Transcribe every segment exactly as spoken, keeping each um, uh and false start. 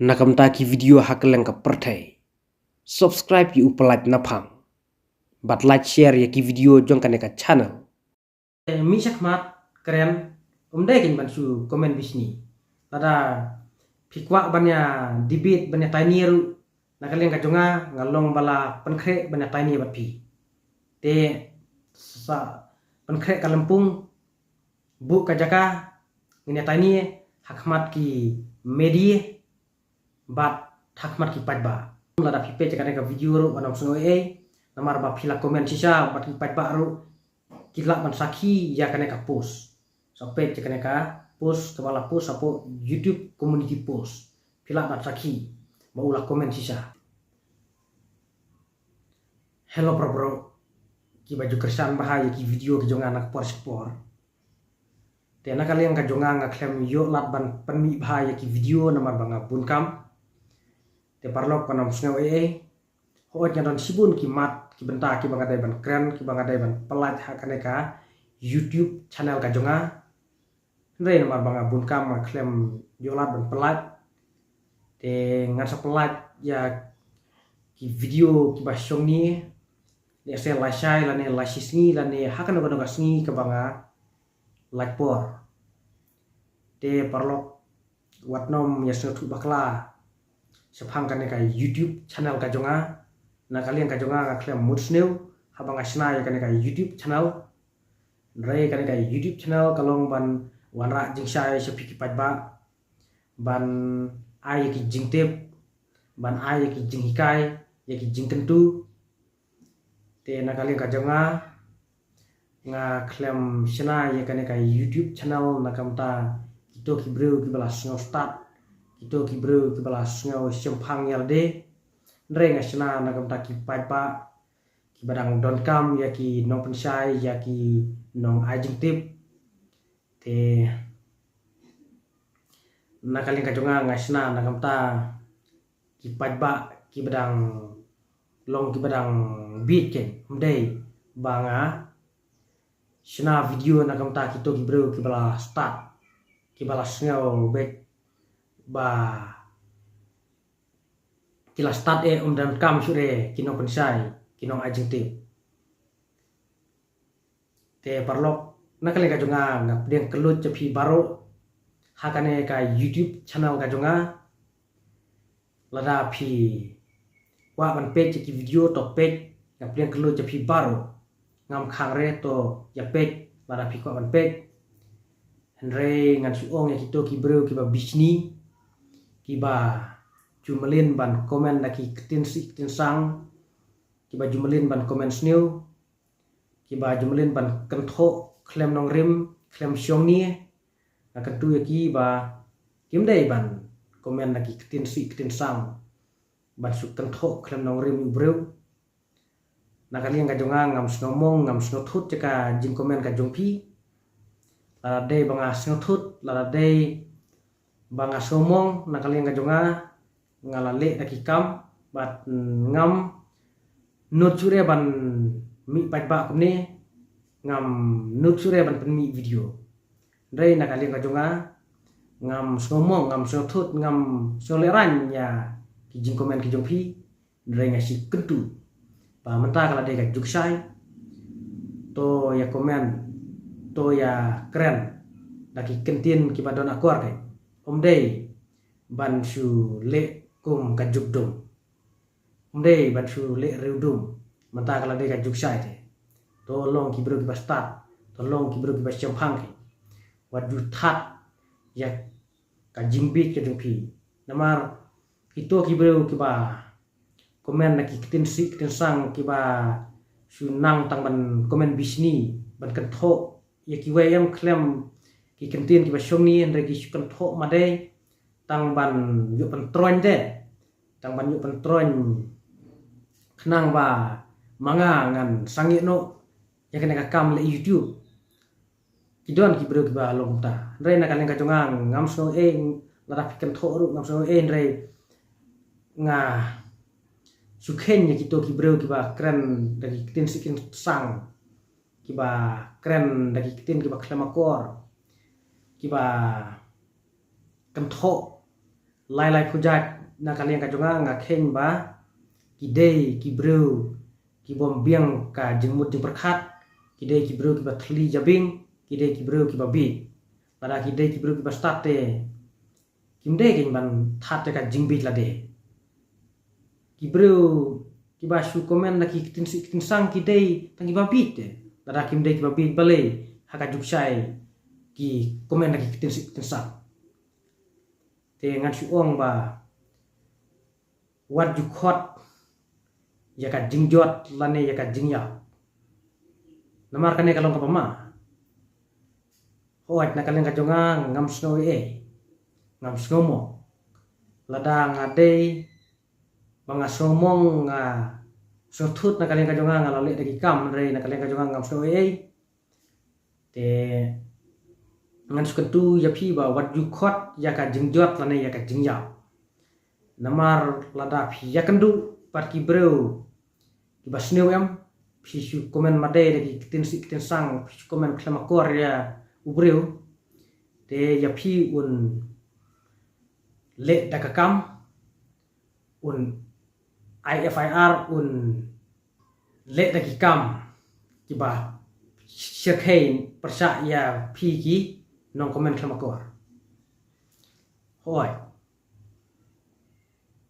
na ka bynta ki video ha kylleng ka pyrthei. Subscribe ïa u Pyllait Naphang bad like share ïa ki video jong kane ka channel. Mih shakhmat kren, ym dei kein ban shu comment bishni. Lada phi kwah ban ïa debate, ban ïa taïni ruh, na ka liang ka jong nga nga long ba la pynkhreh ban ïa taïni bad phi. Te sa pynkhreh ka lympung, buh ka jaka, ngin ïa taïni ha khmat ki media bad ha khmat ki paidbah. Lada phi peit ïa kane ka video ruh wat nym sngew ei ei, namar ba phi la comment shisha bad ki paidbah ruh ki lah ban sakhi ïa kane ka post. Sa peit ïa kane ka post kaba la post hapoh YouTube community post, phi lah ban sakhi ba u la comment shisha. Hello para bro kiba ju kyrshan bha ïa ki video ki jong nga na ka por sha ka por. Te na ka liang ka jong nga nga khlem ïoh lad ban pynmih bha ïa ki video namar ba nga bun kam. Te paralok, wat nym sngew ei ei. Hooid, nga don shibun ki mat ki bynta kiba nga dei ban kren, kiba nga dei ban pyllait ha kane ka YouTube channel ka jong nga. Hynrei namar ba nga bun kam nga khlem ïoh lad ban pyllait. Te ngan sa pyllait ïa ki video kiba shong ni, lehse lai shai lane lai shi sngi lane ha kano kano ka sngi kaba nga lait por. Te paralok, wat nym ïa sngewthuh bakla shaphang kane ka YouTube channel ka jong nga. Na ka liang ka jong nga nga khlem mut sniew haba nga shna ïa kane ka YouTube channel. Hynrei kane ka YouTube channel ka long ban wanrah jingshai sha phi ki paidbah, ban ai ïa ki jingtip, ban ai ïa ki jinghikai, ïa ki jingkyntu. Te na ka liang ka jong nga nga khlem shna ïa kane ka YouTube channel na ka bynta kito ki briew kiba la sngew stad, kito ki briew kiba la sngew shemphang ïa lade. Hynrei nga shna na ka bynta ki paidbah kiba dang donkam ïa ki nongpynshai, ïa ki nong ai jingtip. Te na ka liang ka jong nga nga shna na ka bynta ki paidbah kiba dang long kiba dang bieit kein, ym dei ba nga shna video na ka bynta kito ki briew kiba la stad, kiba la sngew beit ba ki la stad eh, ym donkam shuh re ki nongpynshai, ki nong ai jingtip. Te paralok, na ka liang ka jong nga nga pdiang kylluid ïa phi baroh ha kane ka YouTube channel ka jong nga. Lada phi kwah ban peit ïa ki video to peit, nga pdiang kylluid ïa phi baroh. Ngam khang re to ïa peit lada phi kwah ban peit. Hynrei ngan shu ong ïa kito ki briew kiba bishni, kiba ju mlien ban comment da ki ktien sih ktien sang, kiba ju mlien ban comment sniew, kiba ju mlien ban kynthoh khlem nongrim khlem shong ni. Nga kyntu ïa ki ba kim dei ban comment da ki ktien sih ktien sang ban shu kynthoh khlem nongrim ïa u briew. Na ka liang ka jong nga ngam sngewmong, ngam sngewthut ïa ka jingcomment ka jong phi. Lada dei ba nga sngewthut, lada dei ba nga sngewmong na ka liang ka jong nga, nga la leh da ki kam bad ngam nud shuh re ban mih paidbah kumne, ngam nud shuh re ban pynmih video. Hynrei na ka liang ka jong nga ngam sngewmong, ngam sngewthut, ngam sngewlehraiñ ïa ki jingcomment ki jong phi. Hynrei nga shu kyntu ba mynta ka la dei ka juk shai, to ïa comment, to ïa kren da ki ktien kiba don akor, ym dei ban shu leh kum ka juk dum, ym dei ban shu leh riewdum. Mynta ka la dei ka juk shai te, to long ki briew kiba stad, to long ki briew kiba shemphang, wat ju thad ïa ka jingbieit ka jong phi. Namar kito ki briew kiba comment da ki ktien sih ktien sang, kiba shu nang tang ban comment bishni, ban kynthoh ïa kiwei, ym khlem ki ktien kiba shong ni, hynrei ki shu kynthoh madei tang ban ïoh pyntroiñ te, tang ban ïoh pyntroiñ khnang ba ma nga ngan sangeh noh ïa kane ka kam leh YouTube. Ki don ki briew kiba long kumta. Hynrei na ka liang ka jong nga ngam sngew ei, lada phi kynthoh ruh ngam sngew ei, hynrei nga shu kheiñ ïa kito ki briew kiba kren da ki ktien sih ktien sang, kiba kren da ki ktien kiba khlem akor, kiba kynthoh Lai lai phew jait na ka liang ka jong nga nga kheiñ ba ki dei ki briew ki bym biang ka jingmut jingpyrkhat, ki dei ki briew kiba thli jabieng, ki dei ki briew kiba bieit. Lada ki dei ki briew kiba stad te kim dei kein ban thad ïa ka jingbieit lade. Ki briew kiba shu comment na ki ktien sih ktien sang ki dei tang kiba bieit te. Lada kim dei kiba bieit balei ha ka jukshai ki comment na ki ktien sih ktien sang. Te ngan shu ong ba wat ju khot ïa ka jingjot lane ïa ka jingïap. Namar kane ka long kaba ma. Hooid, na ka liang ka jong nga ngam sngew ei ei, ngam sngew mong. Lada nga dei ba nga sngew mong, nga sngew thut na ka liang ka jong nga, nga la leh da ki kam, hynrei na ka liang ka jong nga ngam sngew ei ei. Te ngan sngewthuh ïa phi ba wat ju khot ïa ka jingjot lane ïa ka jingïap. Namar lada phi ïakynduh bad ki briew kiba sniew em, phi shu comment madei da ki ktien sih ktien sang, phi shu comment khlem akor ïa u briew, te ïa phi un leh da ka kam, un ai F I R, un leh da ki kam kiba shyrkhei pyrshah ïa phi ki nongcomment khlem akor. Hooid,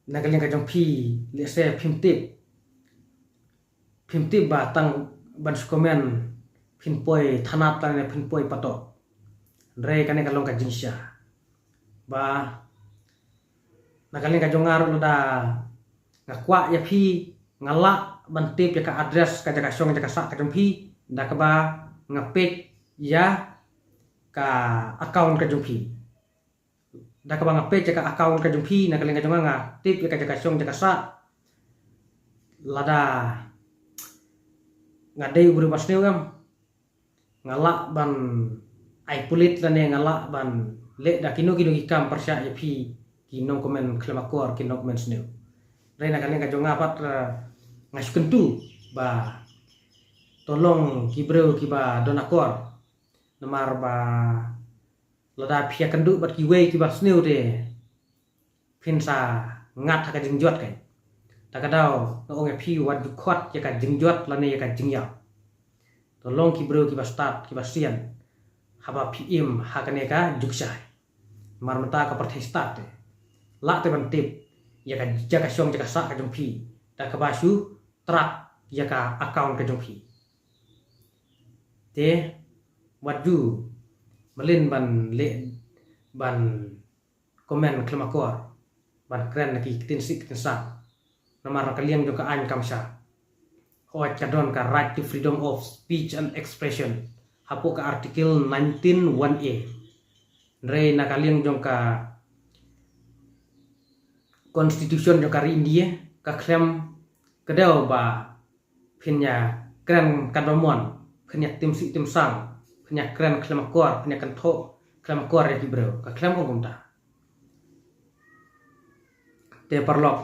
na ka liang ka jong phi, lehse phim tip, phim tip ba tang ban shu comment phin poi thanat lane phin poi patok. Hynrei kane ka long ka jingshisha ba na ka liang ka jong nga ruh, lada nga kwah ïa phi, nga lah ban tip ïa ka address, ka jaka shong jaka sah ka jong phi da kaba nga peit ïa ka account ka jong phi. Da kaba nga peit ïa ka account ka jong phi, na ka liang ka jong nga nga tip ïa ka jaka shong jaka sah. Lada nga dei u briew ba sniew em, nga lah ban ai pulit lane nga lah ban leh da kino kino ki kam pyrshah ïa phi ki nongcomment khlem akor, ki nongcomment sniew. Hynrei na ka liang ka jong nga pat, eh, nga sngewthuh ba to long ki briew kiba don akor. Namar ba lada phi ïakynduh bad kiwei kiba sniew te phin sa ngat ha ka jingjot kai. Ta ka daw nga ong ïa phi, wat ju khot ïa ka jingjot lane ïa ka jingïap. To long ki briew kiba stad, kiba sian, haba phi im ha kane ka jukshai. Namar mynta ka pyrthei stad te. Lah te ban tip ïa ka jaka shong jaka sah ka jong phi da kaba shu track ïa ka account ka jong phi. Te wat ju mlien ban leh, ban comment khlem akor, ban kren na ki ktien sih ktien sang. Namar na ka liang jong ka aiñ kam shah. Hooid, ka don ka right to freedom of speech and expression hapoh ka Article nineteen one A. Hynrei na ka liang jong ka Constitution jong ka ri India, ka khlem, ka dei ba phin ïa kren katba mon, phin ïa tim sih tim sang, phin ïa kren khlem akor, phin ïa kynthoh khlem akor ïa ki briew, ka khlem ong kumta. Te paralok,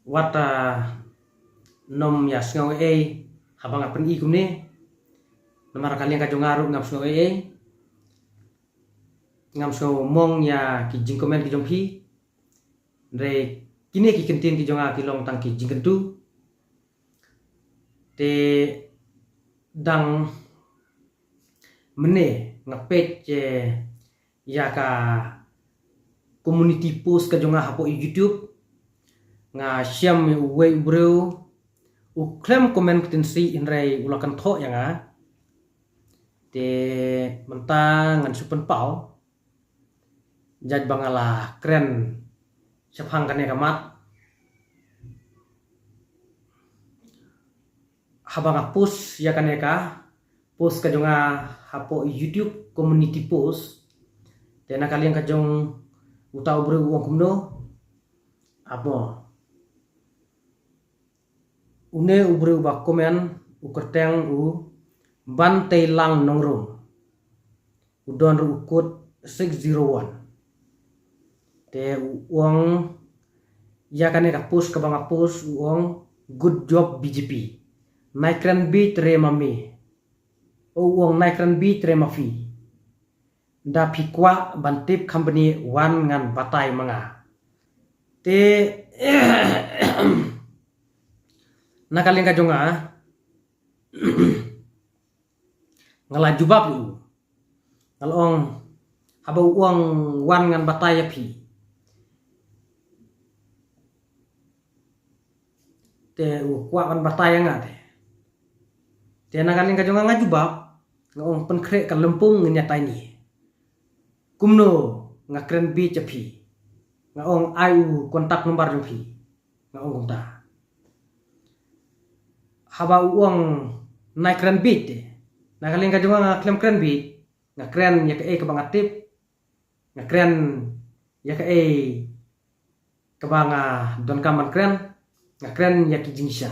wat, ah, nym ïa sngew ei ei haba nga pyni kumne. Namar ka liang ka jong nga ruh ngam sngew ei ei, ngam sngew mong ïa ki jingcomment ki jong phi. Hynrei kine ki kyntien ki jong nga ki long tang ki jingkyntu. Te dang mynne nga peit, eh, ïa ka community post ka jong nga hapoh YouTube. Nga shem ïa uwei u briew, u khlem comment ktien sih hynrei u la kynthoh ïa nga. Te mynta ngan shu pynpaw jait ba nga la kren shaphang kane ka mat. Haba nga post ïa kane ka post ka jong nga hapoh YouTube community post, te na ka liang ka jong uta u briew u ong kumno? Abo, une u briew ba comment u kyrteng u Banteilang Nongrum, u don ruh u code six zero one. Te u ong ïa kane ka post kaba nga post, u ong, "Good job B J P. Nai kren bieit re ma me." U ong, "Nai kren bieit re ma phi." Da phi kwah ban tip kham bniah wan ngan batai ma nga. Te na ka liang ka jong nga, nga la jubab ïa u. Nga la ong, haba u ong wan ngan batai ïa phi, te u kwah ban batai ïa nga te. Te na ka liang ka jong nga, nga jubab, nga ong pynkhreh ka lympung ngin ïa tai ni. Kumno nga kren bit ïa phi? Nga ong ai u contact number jong phi. Nga ong kumta. Haba u ong nai kren bit te, na ka liang ka jong nga, nga khlem kren bit. Nga kren ïa kaei kaba nga tip. Nga kren ïa kaei kaba nga donkam ban kren. Nga kren ïa ki jingshisha.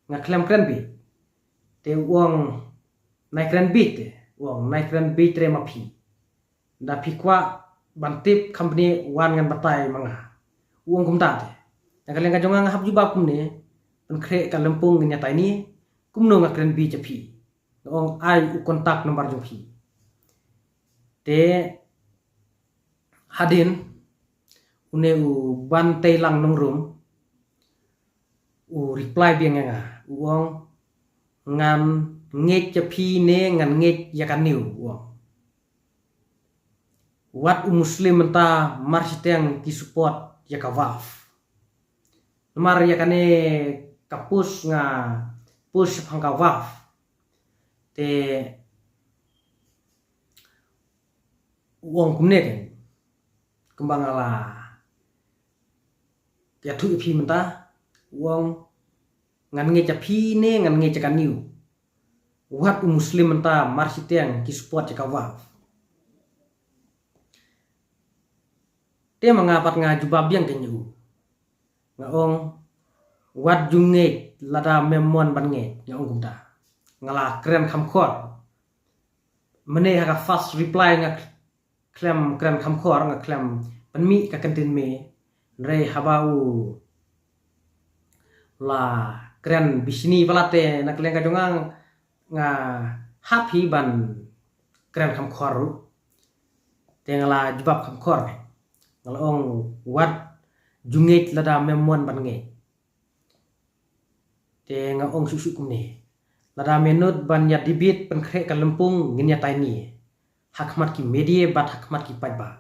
Nga khlem kren bit. Te u ong nai kren bit te. U ong nai kren bit re ma phi. Da phi kwah ban tip kham bniah wan ngan batai ma nga. U ong kumta te. Na ka liang ka jong nga, nga hap jubab kumne, pynkhreh ka lympung ngin ïa tai ni. Kumno nga kren bit ïa phi? Nga ong ai u contact number jong phi. Te hadien une u Ban Teilang Nongrum u reply biang ïa nga. U ong ngan ngeit ïa phi ne ngan ngeit ïa kane, u ong. Wat u Muslim mynta mar shiteng ki support ïa ka Waqf. Namar ïa kane ka post nga post shaphang ka Waqf. Te u ong kumne kein, kumba nga la ïathuh ïa phi mynta, u ong ngan ngeit ïa phi ne ngan ngeit ïa kane. Wat u Muslim mynta mar shiteng ki support ïa ka Waqf. Te ma nga pat nga jubab biang kein ïa u. Nga ong wat ju ngeit lada mem mon ban ngeit, nga ong kumta. Nga la kren kham khor. Mynne ha ka first reply nga khlem kren kham khor, nga khlem pynmih ka kyntien me. Hynrei haba u la kren bishni palat te na ka liang ka jong nga, nga hap hi ban kren kham khor ruh. Te nga la jubab kham khor. Nga la ong wat ju ngeit lada mem mon ban ngeit. Te nga ong shuh shuh kumne. Lada me nud ban ïa debate pynkhreh ka lympung ngin ïa tai ni. Ha khmat ki media bad ha khmat ki paidbah.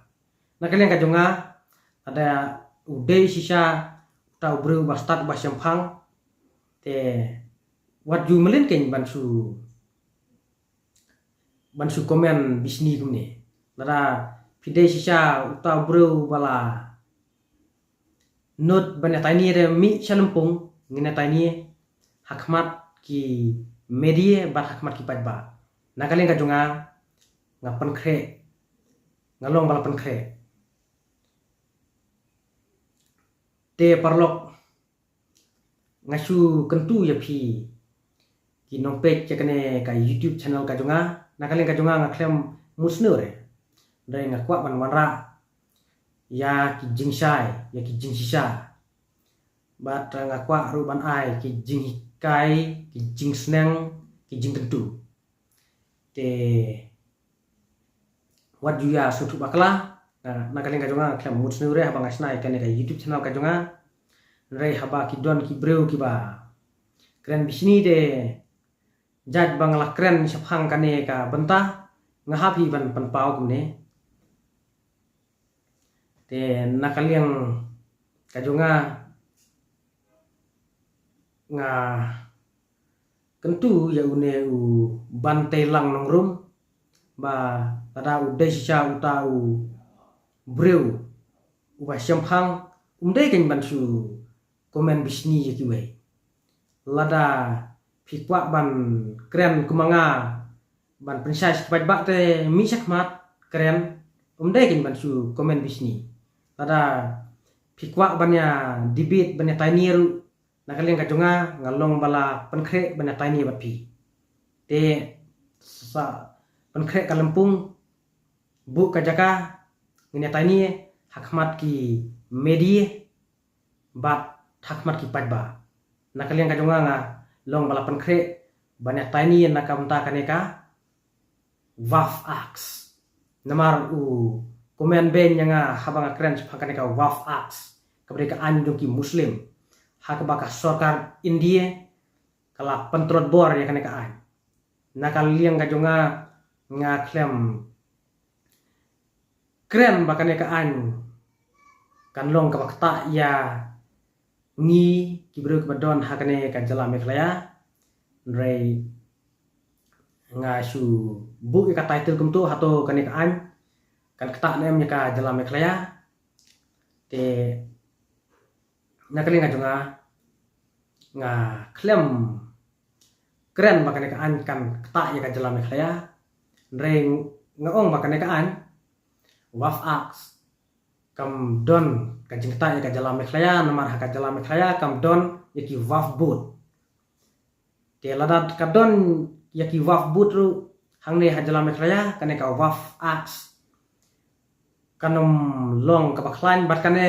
Na ka liang ka jong nga, lada u dei shisha uta u briew ba stad ba shemphang, te wat ju mlien kein ban shu ban shu comment bishni kumne. Lada phi dei shisha uta u briew ba la nud ban ïa tai ni re, mih sha lympung, ngin ïa tai ni ha khmat ki media bad ha khmat ki paidbah. Na ka liang ka jong nga, nga pynkhreh, nga long ba la pynkhreh. Te paralok, nga shu kyntu ïa phi ki nongpeit ïa kane ka YouTube channel ka jong nga. Na ka liang ka jong nga, nga khlem mut sniew re. Hynrei nga kwah ban wanrah ïa ki jingshai, ïa ki jingshisha. Bad nga kwah ruh ban ai ki jinghikai, ki jingsneng, ki jingkyntu. Te wat ju ïa sngewthuh bakla. Na, na ka liang ka jong nga, nga khlem mut sniew re haba nga shna ïa kane ka YouTube channel ka jong nga. Hynrei haba ki don ki briew kiba kren bishni te, jait ba nga la kren shaphang kane ka bynta, nga hap hi ban pynpaw kumne. Te na ka liang ka jong nga, nga kyntu ïa une u Ban Teilang Nongrum ba lada u dei shisha uta u briew uba shemphang, um dei kein ban shu comment bishni ïa kiwei. Lada phi kwah ban kren kum ma nga ban pynshai sha ki paidbah te mih sha khmat kren, um dei kein ban shu comment bishni. Lada phi kwah ban ïa debate, ban ïa tai ni ruh, na ka liang ka jong nga, nga long ba la pynkhreh ban ïa tai ni bad phi. Te sa pynkhreh ka lympung, buh ka jaka, ngin ïa tai ni ha khmat ki media bad ha khmat ki paidbah. Na ka liang ka jong nga, nga long ba la pynkhreh ban ïa tai ni na ka bynta kane ka Waqf Act. Namar u comment beiñ ïa nga haba nga kren shaphang kane ka Waqf Act, kaba dei ka aiñ jong ki Muslim, ha kaba ka sorkar India ka la pyntlot bor ïa kane ka aiñ. Na ka liang ka jong nga, nga khlem kren ba kane ka aiñ kan long kaba ktah ïa ngi ki briew kiba don ha kane ka jylla Meghalaya. Hynrei nga shu buh ïa ka title kumto, hato kane ka aiñ kan ktah ne em ïa ka jylla Meghalaya. Te na ka liang ka jong nga, nga khlem kren ba kane ka aiñ kan ktah ïa ka jylla Meghalaya. Hynrei nga ong ba kane ka aiñ Waqf Act kam don ka jingktah ïa ka jylla Meghalaya, namar ha ka jylla Meghalaya kam don ïa ki Waqf Board. Te lada ka don ïa ki Waqf Board ruh hangne ha jylla Meghalaya, kane ka Waqf Act kan ym long kaba khlaiñ, bad kane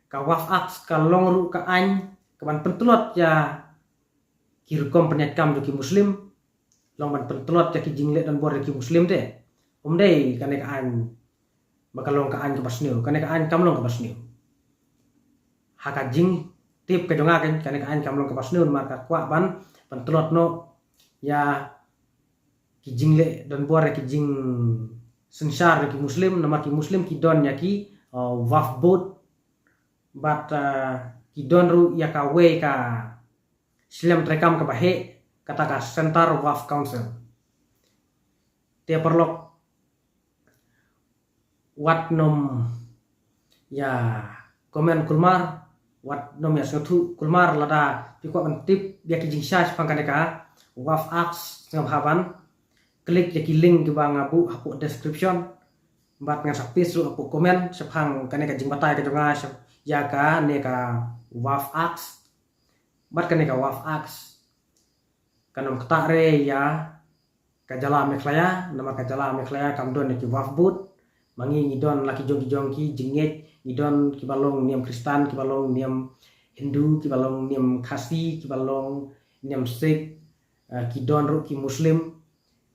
ka Waqf Act ka long ruh ka aiñ kaban pyntlot ïa ki rukom pynïaid kam jong ki Muslim, long ban pyntlot ïa ki jingleh donbor jong ki Muslim te. Ym dei kane ka aiñ ba ka long ka aiñ kaba sniew, kane ka aiñ kam long kaba sniew. Ha ka jingtip ka jong nga, kane ka aiñ kam long kaba sniew, namar ka kwah ban pyntlot noh ïa ki jingleh donbor, ïa ki jingsynshar jong ki Muslim, namar ki Muslim ki don ïa ki, uh, Waqf Board, bad, uh, ki don ruh ïa kawei ka shlem treikam kaba heh, kata ka Centre Waqf Council. Te paralok, wat nym ïa comment kulmar, wat nym ïa sngewthuh kulmar lada phi kwah ban tip ïa ki jingshai shaphang kane ka Waqf Act, sngewbha ban click ïa ki link kiba nga buh hapoh description. Bad ngan sa paste ruh hapoh comment shaphang kane ka jingbatai ka jong nga shap-, ïa kane ka Waqf Act. Bad kane ka Waqf Act kan ym ktah re ïa ka jylla Meghalaya, namar ka jylla Meghalaya kam don ïa ki Waqf Board. Ma ngi ngi don la ki jong ki jong ki jingngeit, ngi don kiba long niam Khristan, kiba long niam Hindu, kiba long niam Khasi, kiba long niam Sikh, eh, ki don ruh ki Muslim.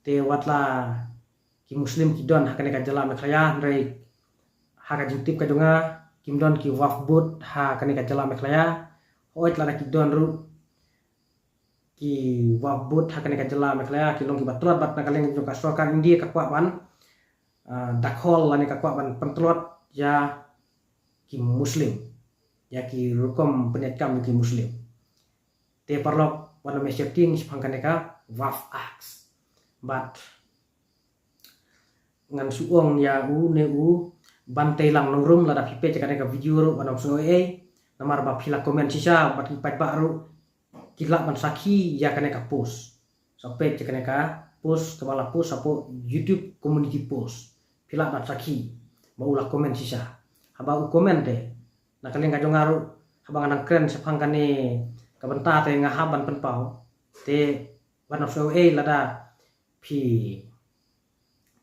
Te wat la ki Muslim ki don ha kane ka jylla Meghalaya, hynrei ha ka jingtip ka jong nga kim don ki Waqf Board ha kane ka jylla Meghalaya. Hooid lada ki don ruh ki Waqf Board ha kane ka jylla Meghalaya ki long kiba tlot, bad na ka liang jong ka sorkar India ka kwah ban, ah, dakhol lane ka kwah ban pyntlot ïa ki Muslim, ïa ki rukom pynïaid kam ki Muslim. Te paralok, wat nym ïa sheptieng shaphang kane ka Waqf Act. Bad ngan shu ong ïa u ne u ban tei lang nongrum, lada phi peit ïa kane ka video ruh wat nym sngew ei ei, namar ba phi la comment shisha bad ki paidbah ruh ki lah ban sakhi ïa kane ka post. Sa peit ïa kane ka post kaba la post hapoh YouTube community post, phi lah ban sakhi ba u la comment shisha. Haba u comment te, na ka liang ka jong nga ruh, haba nga nang kren shaphang kane ka bynta te nga hap ban pynpaw. Te wat nym sngew ei ei lada phi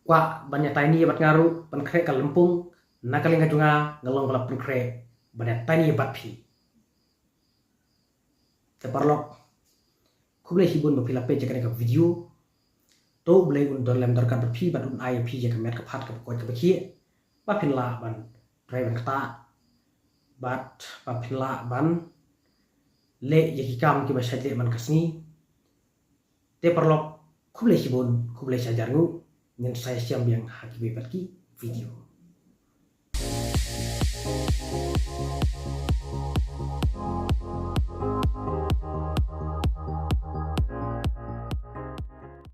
kwah ban ïa taini bad nga ruh, pynkhreh ka lympung, na ka liang ka jong nga nga long ba la pynkhreh ban ïa taini bad phi. Te paralok, khublei shibun ba phi la peit ïa kane ka video. To U Blei un don lem dorkar bad phi bad un ai ïa phi ïa ka met ka phad kaba koit kaba khiah, ba phin lah ban trei ban ktah, bad ba phin lah ban leh ïa ki kam kiba shait leh man ka sngi. Te paralok, khublei shibun, khublei shihajar nguh. Ngin sa ïashem biang ha kiwei pat ki video.